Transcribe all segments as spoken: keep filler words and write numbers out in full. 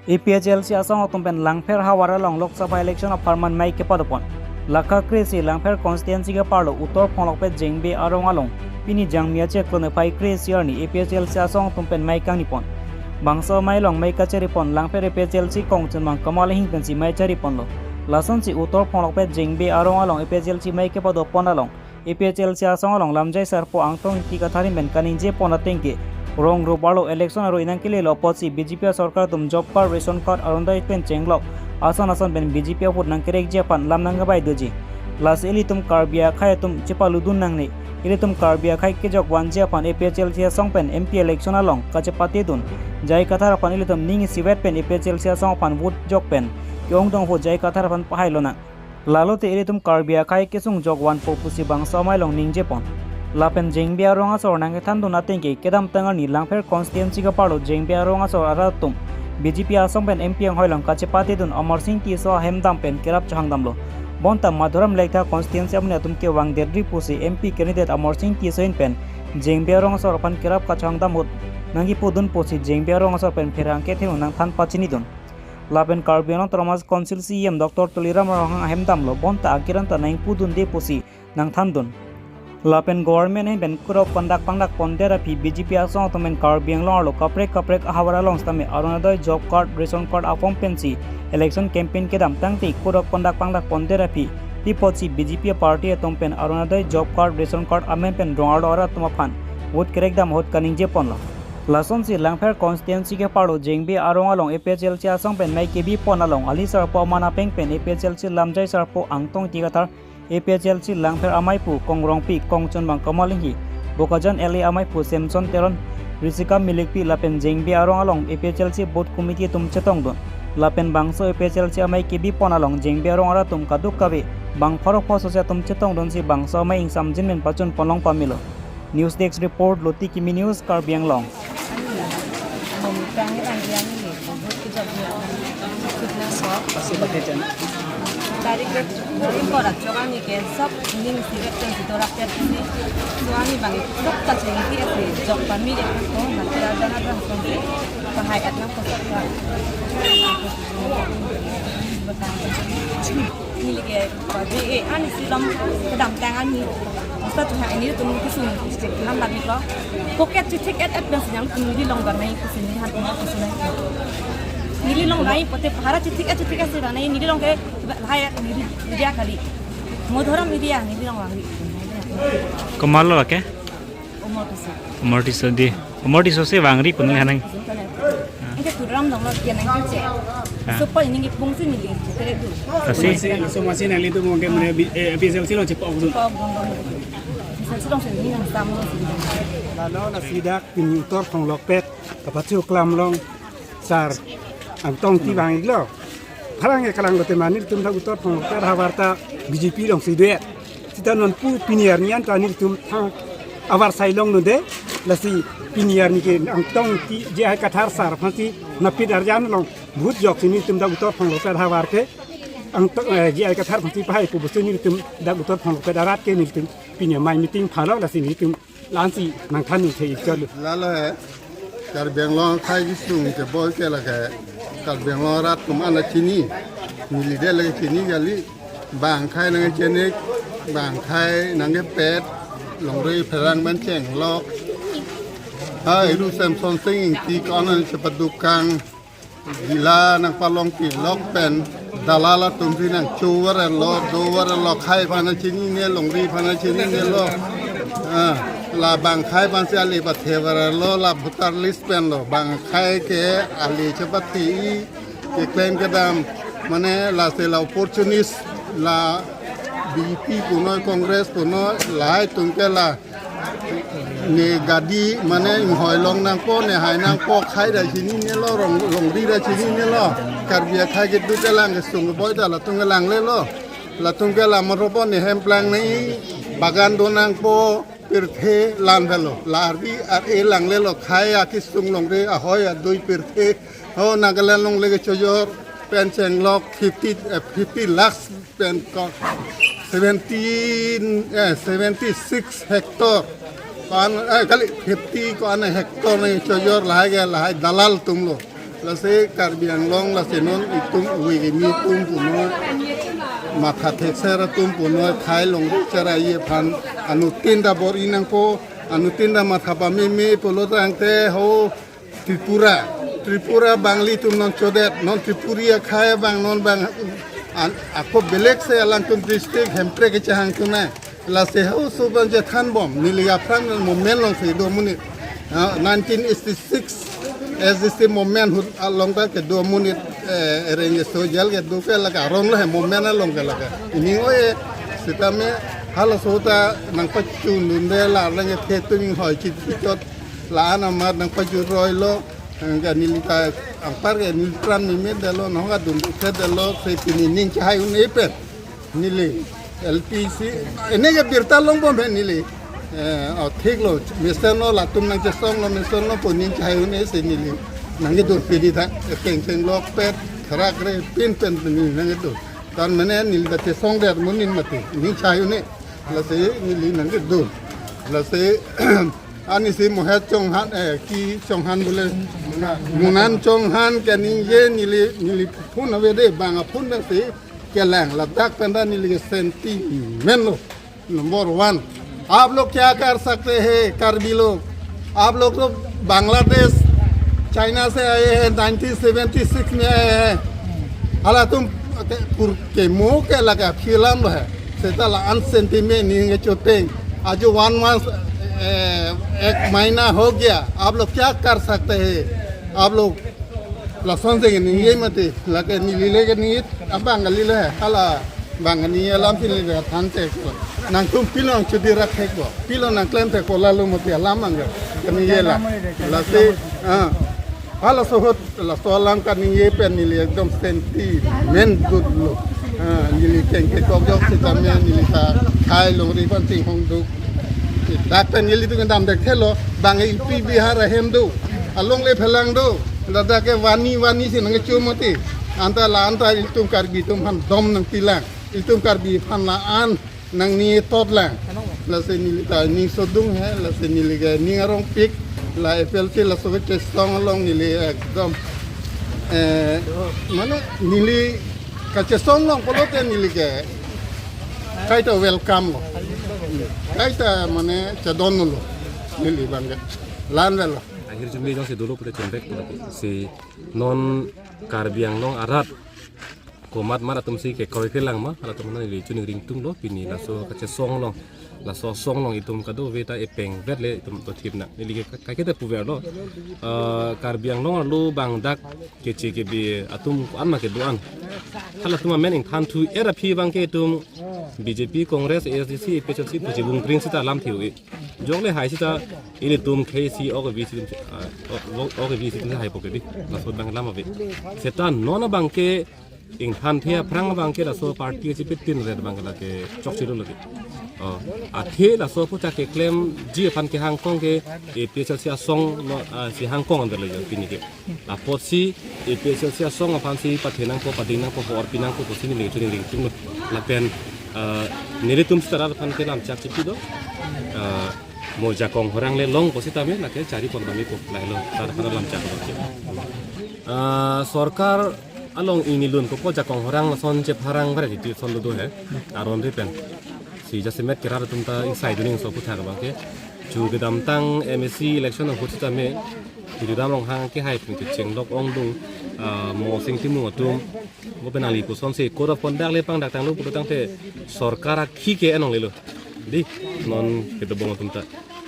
A P H L C asong atum pen Langpher havar along Lok Sabha election apharman mei kepadopon. Lakha kre-isi Langpher constituency keparlo Uttor Phonglokpet Jengbe arong along pini Jangmi achiklo niphai kre-isi arni A P H L C asong atum pen mei kangnipon. Bangso amei along mei kacharipon Langpher A P H L C kongchunmang Kamal Ringhing pensi mei chariponlo. Lasonsi Uttor Phonglokpet Jengbe arong along A P H L C mei kepadopon along A P H L C asong along lamjai sarpo Angtong Ingti Kathar ahin pen kaningjepon ateng ke, rong rup arlo election aroi nangkelelo apotsi B J P asorkar atum job card, ration card, Orunodoi pen chenglok ason ason pen B J P ahut nangkerekji aphan lam nangkebaidoji. Lasi ilitum Karbi akhei atum chepaludun nangne, ilitum Karbi akhei kejokvanji aphan A P H L C asong pen M P election along kachepatedun J I Kathar aphan ilitum ning isivet pen A P H L C asong aphan vote jok pen ke-ongdung ahut J I Kathar aphan pahai lonang. Lalote ilitum Karbi akhei kesung jokvanpo pusi bangso amei along ningjepon. Lapen Jengbe arong asor nangkethandun ateng ke kedamtang arni Langpher constituency keparlo Jengbe arong asor arat atum B J P asong pen M P anghoi along kachepatedun Amarsing Tisso ahem dam pen kerap chohangdamlo. Bonta Madhuram Lekthe constituency amonit atum kevangdetri pusi M P candidate Amarsing Tisso ahin pen Jengbe arong asor aphan kerap kachohangdam ahut nangkipudun pusi Jengbe arong asor pen pherangke thengno nangthan pachinidun. Lapen Karbi Anglong Autonomous Council C E M Doctor Tuliram Ronghang ahem damlo, bonta akiran ta nangpudunde pusi nangthandun. Lapen government ahin pen code of conduct pangdakpondet aphi B J P asong atum pen Karbi Anglong arlo kaprek kaprek ahavar along sitame Orunodoi job card, ration card a-form pensi election campaign kedam tangte code of conduct pangdakpondet aphi pi apotsi B J P party atum pen Orunodoi job card, ration card amen pen rong arlo arat atum aphan vote kerekdam ahut kaningjeponlo. Lasonsi Langpher constituency keparlo Jengbe arong along A P H L C asong pen mei kebipon along ali sarpo aman apeng pen A P H L C lamjai sarpo Angtong Ingti Kathar, A P H L C Langpher ameipu Kong Rongpi, kongchunmang Kamal Ringhing, Bokajan L A ameipu Samson Teron, Risika Milikpi lapen Jengbe arong along A P H L C booth committee atum chetongdun. Lapen bangso A P H L C amei kebipon along Jengbe arong arat atum kadokave bang pharo pho sose atum chetongdunsi bangso amei ingsamjin pen pachunponlong pamelo. News Desk Report, Loti Kimi News, Karbi Anglong. Tarik ke dari korak jok ani ke sab ning siret pen si torak pen si. So ani bang sab ta cheng ki ase jok pami de ko na kira jana jang song si. Pahai at na ko sab ka. Neli ke, eh, ani si lam kedamtang ani. Masa tu ha ini tu mungkin sung, sung, nam lagi ko. Pocket chitik et et bang sinyang tu neli long bang nai, tu sini han tu sini. Neli long nai, pote pahara chitik et chitik et si bang nai, neli long ke, lahai neli, neli dia kali. Madhuram neli dia, neli long lagi. Kamal lo ke? Umar Tisso. Umar Tisso di. Umar Tisso si vangri kunang hanang. Anke turam dong lo kian nang kiche. Ah. So pa ini ngi pung si nili. Tere tu. Asi? Masi, so masi nanglitum mungkin mene bi-, eh, B S L C lo chepok tu. Pok dong dong. B S L C dong sini nang sam lo sini. Lalo lasi dak pini Uttor Phonglokpet kapachu klam along sar Angtong Ingti vang-iklo. Pherangke kalang lote ma nelitum dak Uttor Phonglokpet havar ta B J P alongsi do-et. Sita non pu pini arni an ta nelitum thang avar sai longdunde. Lasi pini arni ke Angtong Ingti J I Kathar sar aphansi napit arjan along vote joksi nelitum dak Uttor Phonglokpet havar ke Angtong, eh, J I Kathar aphansi pahai pu pusi nelitum dak Uttor Phonglokpet arat ke nelitum pini amei meeting phalo lasi nelitum la-ansi nangthan ningthe-ik chotlo. Lalo he, Karbi Anglong akhei kesung keboi ke lake, Karbi Anglong arat atum an ta chini, neli de lake chini kali, bang akhei nangchenek, bang akhei nangkepet, longri pherang pen chenglok. Hai, ru Samson Sing Ingti ko-an chepadukang, Jila nangpalongpilok pen dalal atum si nangchover lo, dover lo, akhei aphan chinine, longri aphan chininelo. Ah, la bang akhei aphansi ale pathever lo, la voter list pen lo. Bang akhei ke ale chepathe-i, keklem kedam, mane lasi la opportunist, la B J P punoi, Congress punoi, lahai atum ke la ne gadi mane inghoi long nangpo, ne hai nangpo, akhei ta chininelo, rong, longri ta chininelo. Karbi akhei keduk kelang kesung keboi ta latum kelang lelo. Latum ke la moropo ne hem plang ne bagan do nangpo, pirthe lam velo. La arvi ar-e lang lelo, akhei akesung longri ahoi adui pirthe. Ho Nagaland longle kechojor pen chenglok fifty, eh, fifty lakhs pen ko seventeen, eh, seventy six hectare. Ko-an, eh, kali fifty ko-an hectare ne chojor lahai ke lahai dalal atum lo. Lasi Karbi Anglong lasi non itum uwe kimi atum punoi, matha thekser atum punoi, khei longri cherai aphan anuttin ta bor-i nangpo, anuttin ta matha pameme pulo tangte ho Tripura, Tripura Bangli atum non chodet, non Tripuri akhei abang non bang an, ako belek se alangtum district Hemprek kechehang atum nai. Lasi halaso abang chethan bom, neli aphrang movement along si do amonit. Ah, nineteen eighty-six S D C movement ahut along ta kedo amonit, eh, arrange so jal kedo ke lake aron lo he movement along ke lake. Ini oye, sitame halaso ta nangpachundunde la lang ke the tum inghoi chit chot la-an amat nangpachuroi lo, eh, ke neli ta anpar ke neli pran ni me delo, nong adun ke delo, se pini ning chehai un-e pen. Neli L P C, ene ke birta long bom he neli. Eh, oh, thik lo, mesen lo, latum nangchesong lo, mesen lo, pu ning chehai un-e si neli nangkedun pini ta, keng keng lok pet, kharak re, pin pen pini nangkedun. Tan mene neli ta chesongdet amonit mati, ning chehai un-e. Lasi neli nangkedun. Lasi, ani si Mohet Chauhan, eh, ki Chauhan bole, Monan Chauhan ke ningje neli, neli phone avede, bang aphone pen si kelang, ladak pen ta neli ke sentiment lo. Number one, आप लोग क्या कर सकते हैं, कार्बी लोग? आप लोग तो बांग्लादेश, चाइना से आए हैं, नाइनटीन सेवेंटी सिक्स में आए हैं। Halatum ke pur ke mo ke lake film lo he. Seta la-an sentiment ning ke choteng. Ajo one month, eh, ek mahina ho gaya. आप लोग क्या कर सकते हैं? आप लोग lason si ningje mati, lake neli le ke ningje abang kali le, hala bang ningje alam si neli than te ko. Nangtum pilo nangchudi rak thek ko, pilo nangklem thek ko, lalo mati alam ang ke ningje la. Lasi, ah, halaso ahut, laso alam kaningje pen neli ekdom sentiment dut lo. Ah, neli keng kekok jok sitame neli ta khei longri aphan chinghong duk. Dak pen nelitum kedam dek thelo, bang U P Bihar ahem do, alongle phelang do, ladak ke vani vani si nangkecho mati. Anta la anta ilitum Karbi atum aphan dom nangpilang, ilitum Karbi aphan la-an nangni tot lang. Lasi neli ta ning sodung he, lasi neli ke ning arongpik, la F L C laso kechesong along neli ekdom, eh, mane neli kachesong along pulote neli ke kaita welcome lo. Kaita mane chedon lo. Neli abang ke. La-an lo. Ahirjume jongsi dolo pute chonvek pulote si non Karbi Anglong arat komat mat atum si kekroi kelang ma, halatum neli choningri tung lo, pini laso kachesong along, laso asong along itum kadokave ta epeng vet le itum to thip nang. Neli ke kaiketa puver lo. Eh, Karbi Anglong arlo bang dak keche kebi atum ko-an ma kedo-an. Halatum amen ingthan thu era phi abang ke itum B J P, Congress, A S D C, A P H L C pusi bung pring sita alam thiu-e. Jongle hai sita ilitum khei si ok vi si, ah, ok, ok vi si hai po ke di. Laso abang alam ave. Seta non abang ke ingthan the aphrang abang ke laso party chipitin red abang ke lake chokche lo lake. Oh, athe laso aphuthak keklemji aphan kehangkong ke A P H L C asong lo, ah, si hangkong an lo pini ke. Apotsi A P H L C asong aphan si pathe nangpo, pading nangpo, orpi nangpo pusi neli choningri tung lo. Lapen, ah, nelitum sitara aphan ke lamchak chipi do. Ah, mo jakong horang le long ko sitame lake chari pon kami ko lahelo sitara aphan lamchak lo ke. Ah, sorkar along ingnilun ko po jakong horang lason chepharang bar di son do he. Aron ri pen. Si jasemet ke rat atum ta ingsai duning so aphuthak abang ke. Chu kedamtang M A C election ahut sitame Tuliram Ronghang kehai pen kecheng lok ongdung, ah, Mosing Timung atum. Mo pen nangli puson si code of conduct le pangdak tanglo pulo tangte sorkar akhi ke enong lelo. Di non kedobong atum ta.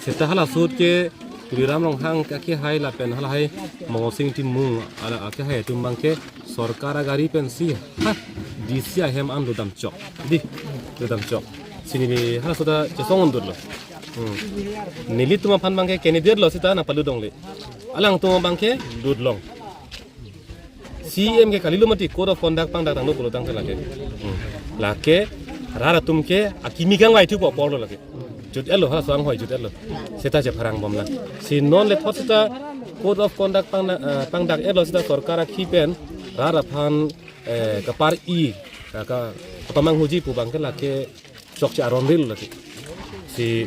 Seta halaso ahut ke Tuliram Ronghang akehai lapen halahai Mosing Timung ala akehai atum abang ke sorkar agari pensi ha D C ahem an lo damchok. Di lo damchok. Si neli halaso ta chesong undut lo. Hmm. Nelitum aphan abang ke candidate lo sita nangpalut longle. Alangtum abang ke lut long. C M ke kalilo mati code of conduct pangdak tanglo pulo tangte lake. Hmm. Lake rat atum ke akimi kangvai thupo apor lo lake. Jut-et lo halaso anghoi jut-et lo. Seta chepharang bom lang. Si non le thot seta code of conduct pangdak, eh, pangdak-et lo seta sorkar akhi pen rat aphan, eh, kapar-i, ka, ka, kapamanghuji pu abang ke lake chokche aron ri lo lake. Si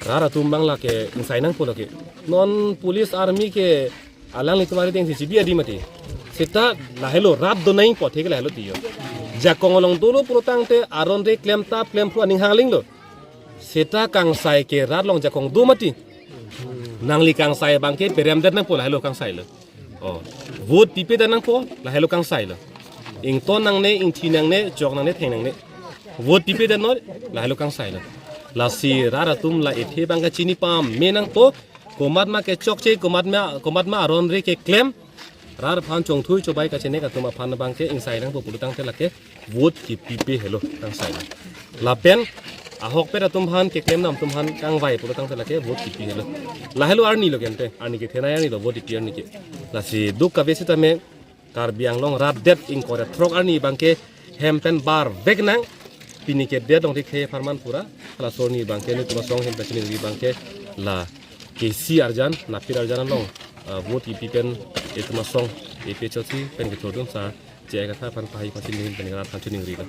rat atum abang lake ingsai nangpo lake. Non police army ke alanglitum arideng si chibi adi mati. Seta lahelo rat do nangpo, thik lahelo tiyo. Jakong along dolo pulotangte aron re klem ta klem phu aning hangling lo. Seta kangsai ke rat along jakong do mati. Nangli kangsai abangke perem det nangpo, lahelo kangsai lo. Oh, vote pipe det nangpo, lahelo kangsai lo. Ington nangne, ingthi nangne, chok nangne, theng nangne. Vote pipe det non, lahelo kangsai lo. Lasi rat atum la ethe abangke chini pame nangpo, komatma kechokche, komatma, komatma aron re keklem, rat aphan chongthui chobai kachenek atum aphan abangke ingsai nangpo pulotangte lake vote kipipe helo kangsai lo. Lapen ahokpet atum aphan, keklem nam atum aphan kangvai pulotangte lake vote kipi helo. Lahelo arni lo kente, arni kethenei arni lo, vote kipi arni ke. Lasi duk kave sitame Karbi Anglong rat det ingkoi ra throk arni abangke hem pen bar vek nang. Pini ke det along ri khei apharman pura. Halaso arni abangke netum asong hem pen chiningri abangke la K C arjan, napir arjan along, ah, vote kipi pen etum asong A P H L C pen kethurdun sa J I Kathar aphan pahai pasi pen rat aphan chiningri lo.